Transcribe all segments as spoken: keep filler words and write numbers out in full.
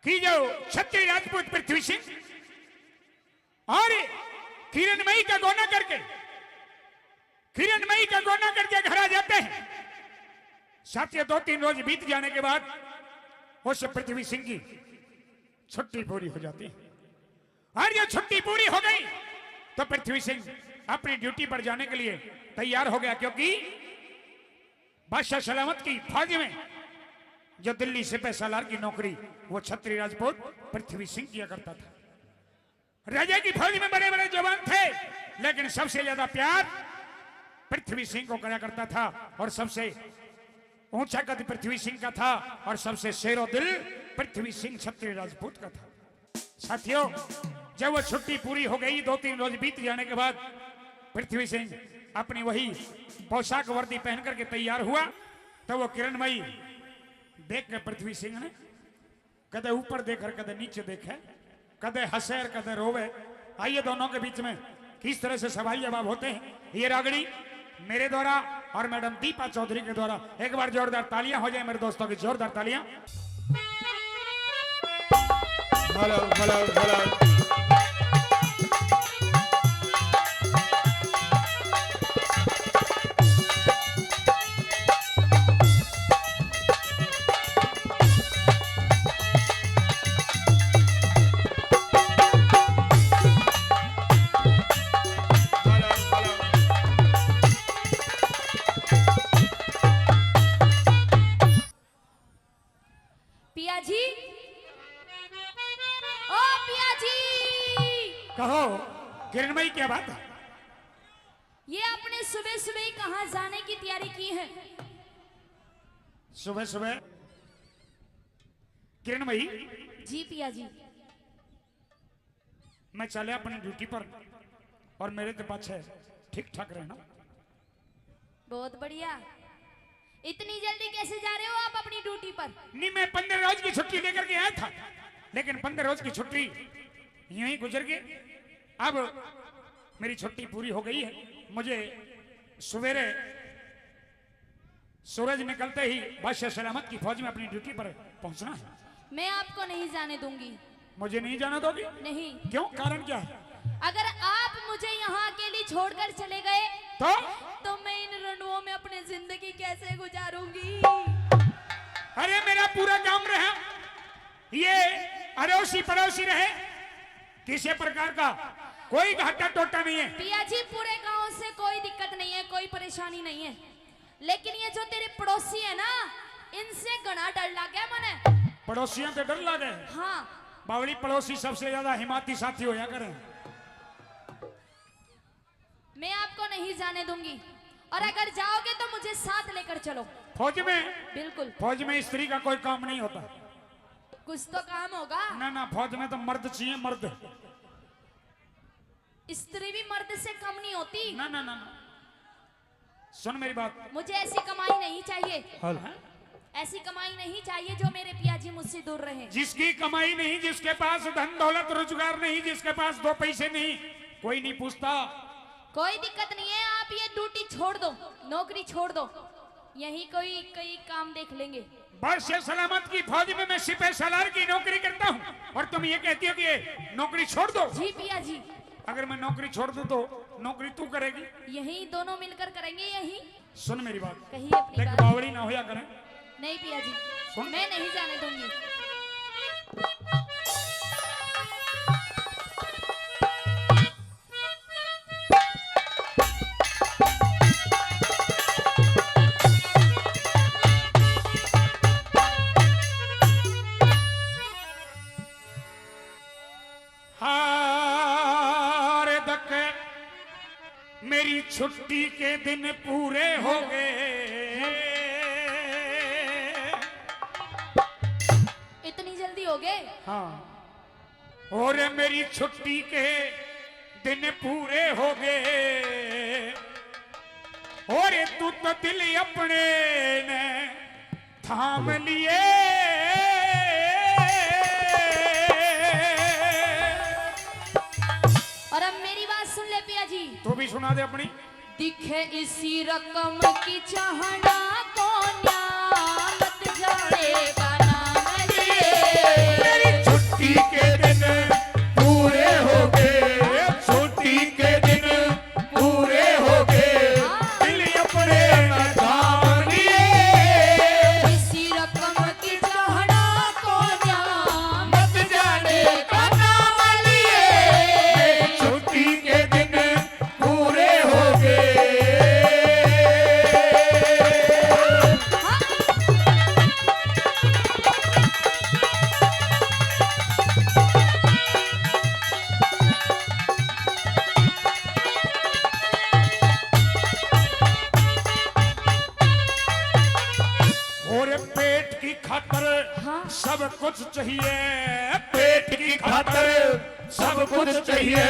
कि जो छत्री राजपूत पृथ्वी सिंह और किरणमयी का गोना करके, किरणमयी का गोना करके घर आ जाते हैं। साथियों, दो तीन रोज बीत जाने के बाद उस पृथ्वी सिंह की छुट्टी पूरी हो जाती है। और ये छुट्टी पूरी हो गई तो पृथ्वी सिंह अपनी ड्यूटी पर जाने के लिए तैयार हो गया, क्योंकि बादशाह सलामत की फौज में जो दिल्ली सिपह सालार की नौकरी, वो छत्री राजपूत पृथ्वी सिंह किया करता था। राजा की फौज में बड़े बड़े जवान थे, लेकिन सबसे ज्यादा प्यार पृथ्वी सिंह को करा करता था। और सबसे ऊंचा कद पृथ्वी सिंह का था और सबसे शेरो दिल पृथ्वी सिंह छत्री राजपूत का था। साथियों, जब वो छुट्टी पूरी हो गई, दो तीन रोज बीत जाने के बाद पृथ्वी सिंह अपनी वही पोशाक वर्दी पहन करके तैयार हुआ, तो वो किरणमयी देख के पृथ्वी सिंह ने कदे ऊपर देख और कदे नीचे देखे, कदे हंसे और कदे रोवे। आइए, दोनों के बीच में किस तरह से सवाल जवाब होते हैं, ये रागड़ी मेरे द्वारा और मैडम दीपा चौधरी के द्वारा एक बार जोरदार तालियां हो जाए मेरे दोस्तों की, जोरदार तालियां। Hello, hello, hello. पिया जी, ओ पिया जी। कहो किरणमयी, क्या बात है? ये आपने सुबह सुबह ही कहाँ जाने की तैयारी की है? सुबह सुबह किरणमयी। जी पिया जी। मैं चले अपनी ड्यूटी पर और मेरे ते पाछे ठीक ठाक रहना। बहुत बढ़िया। इतनी जल्दी कैसे जा रहे हो आप अपनी ड्यूटी पर? नहीं, मैं पंद्रह रोज की छुट्टी लेकर के आया था, लेकिन पंद्रह रोज की छुट्टी यूं ही गुजर गई। अब मेरी छुट्टी पूरी हो गई है, मुझे सवेरे सूरज निकलते ही बादशाह सलामत की फौज में अपनी ड्यूटी पर पहुंचना है। मैं आपको नहीं जाने दूंगी। मुझे नहीं जाना दोगी? नहीं। क्यों, कारण क्या है? अगर आप मुझे यहाँ अकेली छोड़कर चले गए तो? तो मैं इन रणुओं में अपनी जिंदगी कैसे गुजारूंगी? अरे, मेरा पूरा काम रहा, ये अड़ोसी पड़ोसी रहे, किसी प्रकार का कोई घाटा टोटा नहीं है। पिया जी, पूरे गांव से कोई दिक्कत नहीं है, कोई परेशानी नहीं है, लेकिन ये जो तेरे पड़ोसी है ना, इनसे घना डर लग गया मने। पड़ोसियों से डर लगे? हाँ। बावली, पड़ोसी सबसे ज्यादा हिमाती साथी होया करे। मैं आपको नहीं जाने दूंगी, और अगर जाओगे तो मुझे साथ लेकर चलो। फौज में? बिल्कुल। फौज में स्त्री का कोई काम नहीं होता। कुछ तो काम होगा। ना ना, फौज में तो मर्द चाहिए, मर्द। स्त्री भी मर्द से कम नहीं होती। ना ना ना ना, सुन मेरी बात। मुझे ऐसी कमाई नहीं चाहिए। हल। ऐसी कमाई नहीं चाहिए जो मेरे पिया जी मुझसे दूर रहें। जिसकी कमाई नहीं, जिसके पास धन दौलत रोजगार नहीं, जिसके पास दो पैसे नहीं, कोई नहीं पूछता। कोई दिक्कत नहीं है, आप ये ड्यूटी छोड़ दो, नौकरी छोड़ दो, यहीं कोई कई काम देख लेंगे। बादशाह सलामत की फौज में मैं सिपह सालार की नौकरी करता हूँ और तुम ये कहती हो कि ये नौकरी छोड़ दो? जी पिया जी। अगर मैं नौकरी छोड़ दूं तो नौकरी तू करेगी? यहीं दोनों मिलकर करेंगे, यहीं। सुन मेरी बात। कहिए अपनी देख, बात। बावली ना होया करे। नहीं पिया जी, सुन। मैं नहीं जाने दूंगी। हार दक मेरी छुट्टी के दिन पूरे हो गए। इतनी जल्दी हो गए? हाँ। और मेरी छुट्टी के दिन पूरे हो गए। और तू तो दिल अपने ने थाम लिए। और अब मेरी बात सुन ले पिया जी। तू भी सुना दे अपनी। दिखे इसी रकम की चाहना को न्यामत जाएगा नाम लिए। मेरी सब कुछ चाहिए, पेट की खातर सब कुछ चाहिए।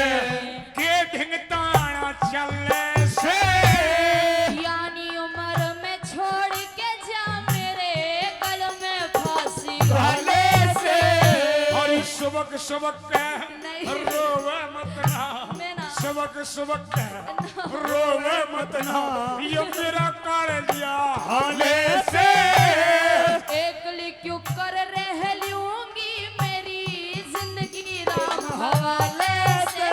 के ढिंग ताना चले से। यानी उम्र में छोड़ के जा मेरे गल में फांसी घाले से। और सुबक सुबक के नहीं। रोवे मत ना। मैं ना। सुबक सुबक के रोवे मत ना। ये मेरा काल लिया हाले से। एकली क्यों कर रह लूंगी मेरी जिंदगी राम हवाले से।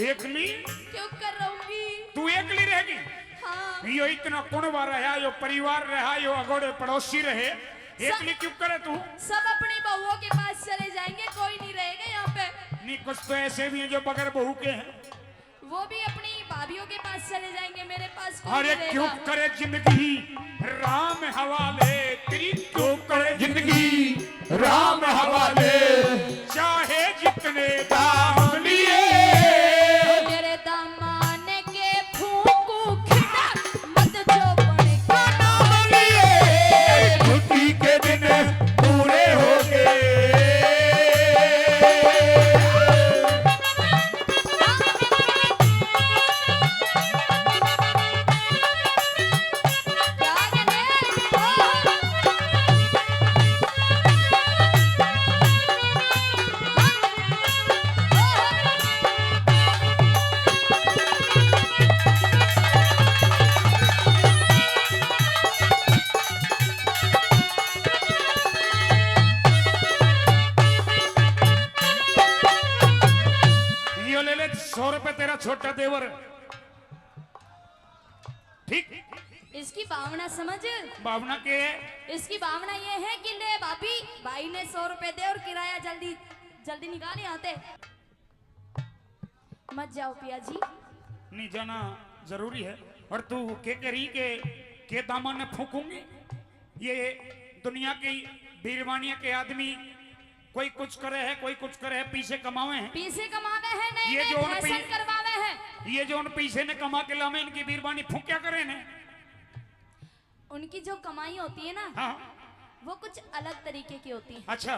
एकली? क्यों कर रहूंगी? तू एकली रहेगी? हाँ। यो इतना कुणबा रहा, यो परिवार रहा, यो अगोड़े पड़ोसी रहे, एकली क्यों करे तू? सब अपनी बहुओं के पास चले जाएंगे, कोई नहीं रहेगा यहाँ पे। नहीं, कुछ तो ऐसे भी हैं जो बगैर बहू के हैं। वो भी अपनी भाभियों के पास चले जाएंगे, मेरे पास कोई अरे नहीं क्यों रहेगा। करे जिंदगी राम हवाले, तेरी क्यों करे जिंदगी राम हवाले, चाहे जितने दाम लिए। तेरे दामन के फूंकू खिंडा, मत जो बन के नाम लिए। छुट्टी के दिन पूरे हो गए। यो ले ले, सौ रुपए तेरा छोटा देवर। ठीक। इसकी भावना समझ। भावना के है? इसकी भावना ये है कि ले भाभी, भाई ने सौ रुपए दे और किराया जल्दी, जल्दी निकाल यहाँ से। मत जाओ पिया जी। नहीं जाना जरूरी है। और तू के कह रही के, के दामन ने फूकूंगी? ये दुनिया की बीरबानिया के आदमी कोई कुछ करे है, कोई कुछ करे है, पीसे कमावे हैं। पीसे कमावे हैं, नए ये नए जो उन फैशन पी-, करवावे हैं। ये जो उन पीसे ने कमा के लावे, इनकी बीरबानी फूक्या करे ने। उनकी जो कमाई होती है ना, हाँ। वो कुछ अलग तरीके की होती है। अच्छा।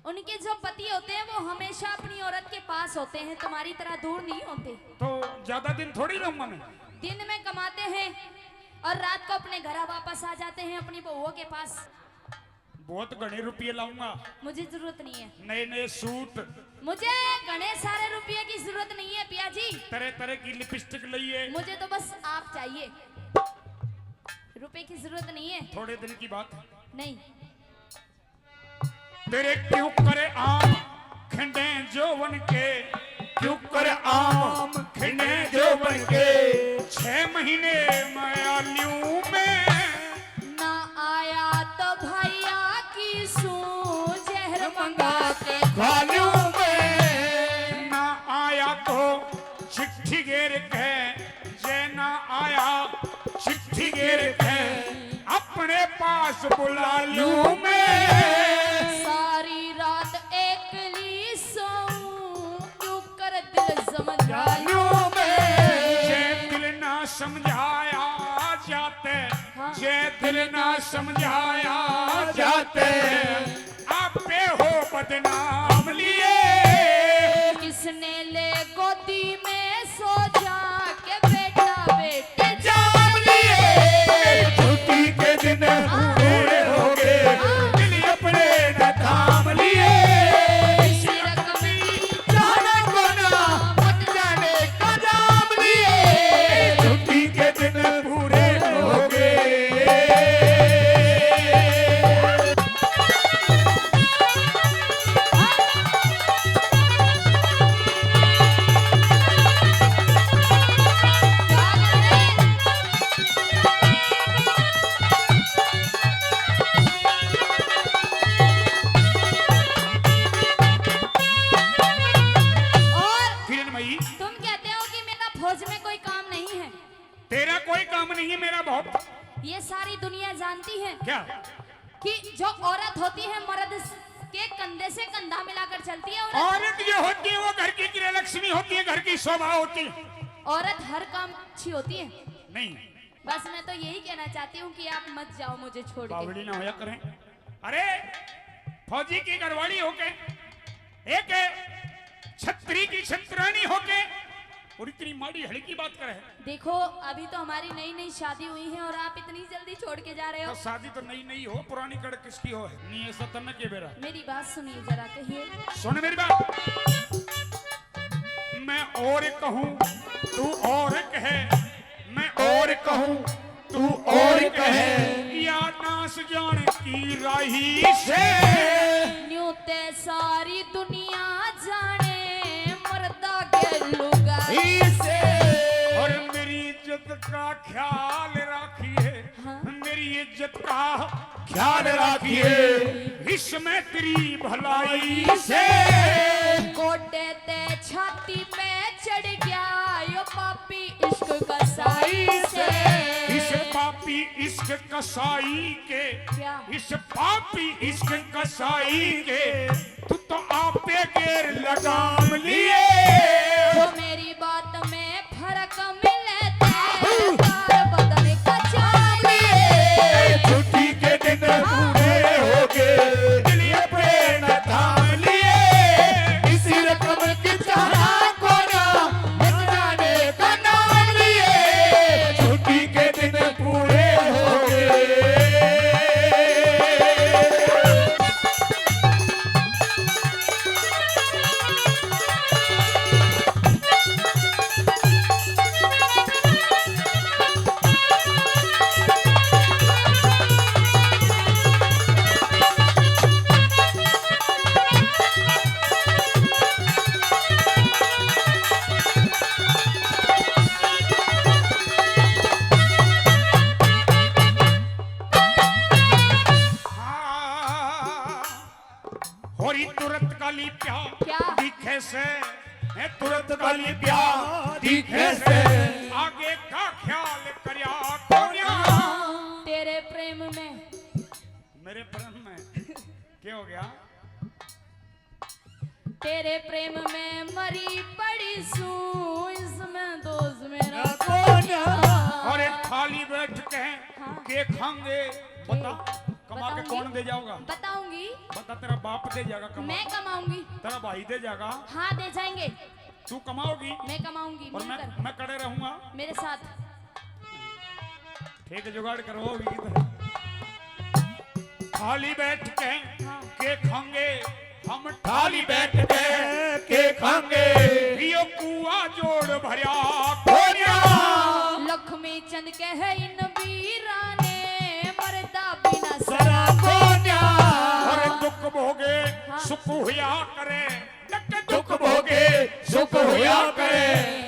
उनके जो पति होते हैं, वो हमेशा अपनी औरत के पास होते हैं, तुम्हारी तरह दूर नहीं होते। तो ज्यादा दिन थोड़ी रहूंगा मैं। दिन में कमाते हैं और रात को अपने घर वापस आ जाते हैं, अपनी बहुओं के पास। बहुत घणे रुपये लाऊंगा। मुझे जरूरत नहीं है। नए नए सूट। मुझे घणे सारे रुपये की जरूरत नहीं है पिया जी। तरह तरह की लिपस्टिक लइए। मुझे तो बस आप चाहिए, रुपए की जरूरत नहीं है। थोड़े दिन की बात है। नहीं। तेरे क्यों करे आम खिंडे जोवन के, क्यों करे आम खिंडे जोवन के। छह महीने में आलू में ना आया तो भैया की सूं जहर मंगा के खा लूं मैं। ना आया तो चिट्ठी गेर के, जे ना आया चिट्ठी गेर के, अपने पास बुला लूं मैं। सारी रात एकली सोऊं, क्यों कर दिल समझा लूं मैं। जे दिल ना समझाया जाते, हाँ। जे दिल ना समझाया जाते, आपे हो बदनाम लिए। किसने ले गोदी में सो जा के बेटा बेटे जाम लिए। छुट्टी के दिन पूरे हो गए, दिल अपने न थाम लिए। इसी रकम जाने को ना मत जाने का जाम लिए। छुट्टी के दिन पूरे हो गए। और किरण भाई, तुम कहते हो कि मेरा फौज में कोई काम नहीं है। तेरा कोई काम नहीं है, मेरा बहुत। ये सारी दुनिया जानती है क्या? कि जो औरत होती है, मर्द के कंधे से कंधा मिलाकर चलती है। औरत औरत जो होती है, वो घर की गृहलक्ष्मी होती है, घर की शोभा होती है। औरत हर काम अच्छी होती है। नहीं। बस मैं तो यही कहना चाहती हूँ कि आप मत जाओ मुझे छोड़ के। बावली ना होया करें। अरे, फौजी की घरवाली होके, एक छत्री की छत्रानी होके, और इतनी माड़ी हल्की बात करे। देखो, अभी तो हमारी नई नई शादी हुई है और आप इतनी जल्दी छोड़ के जा रहे हो। तो शादी तो नई नई हो, पुरानी कड़ किसकी हो? नहीं, ऐसा तन्ने के बेरा। मेरी बात सुनिए जरा, कहिए। सुन मेरी बात। मैं और कहूँ, तू और कहे, मैं और कहूँ, तू और कहे। या नास जान की राही से। न्यू ते सारी दुनिया जाने मर्दा के लुगाई से। और मेरी इज्जत का ख्याल रखिए, हाँ। मेरी इज्जत का ख्याल रखिए, इसमें तेरी भलाई से। गोडे ते छाती पे चढ़ गया यो पापी इश्क कसाई से। इस पापी इश्क कसाई के, क्या? इस पापी इश्क कसाई के, तू तो आपे गेर लगाम लिए। जो मेरी बात में फर्क मिले तेरे तार बदन का चाम लिए। छुट्टी के दिन बूढ़े हो गए, दिल ये प्रेम थाम लिए। इसी रकम की चाह को ना, मनाने का नाम लिए। छुट्टी के दिन बूढ़े हो गए। हाँ। होरी तुरत काली प्यार क्या? दिखे से, है तुरत काली प्यार दिखे से। आगे का ख्याल करया कोन्या। तेरे प्रेम में। मेरे प्रेम में क्या हो गया? तेरे प्रेम में मरी पड़ी सूं, इसमें दोष मेरा कोन्या। अरे खाली बैठ के हाँ। के खांगे? बता, कमा के बताऊंगी। कौन दे जाओगा? बताऊंगी। बता, तेरा बाप दे जाएगा कमा? मैं कमाऊंगी। तेरा भाई दे जाएगा? हाँ, दे जाएंगे। तू कमाओगी? मैं कमाऊंगी, और मैं, मिलकर। मैं खड़े रहूंगा। मेरे साथ। ठीक जुगाड़ करवाओगी किधर? खाली बैठ के हाँ। के खांगे हम? खाली बैठ के के खांगे? यो कुआ जोड़ भरया कोन्या। लक्ष्मी चंद कहे इन वीरां ने, मरदा बिना सरा कोन्या। अरे दुख भोगे हाँ। सुख हुआ करे, दुख भोगे सुख हुआ करे।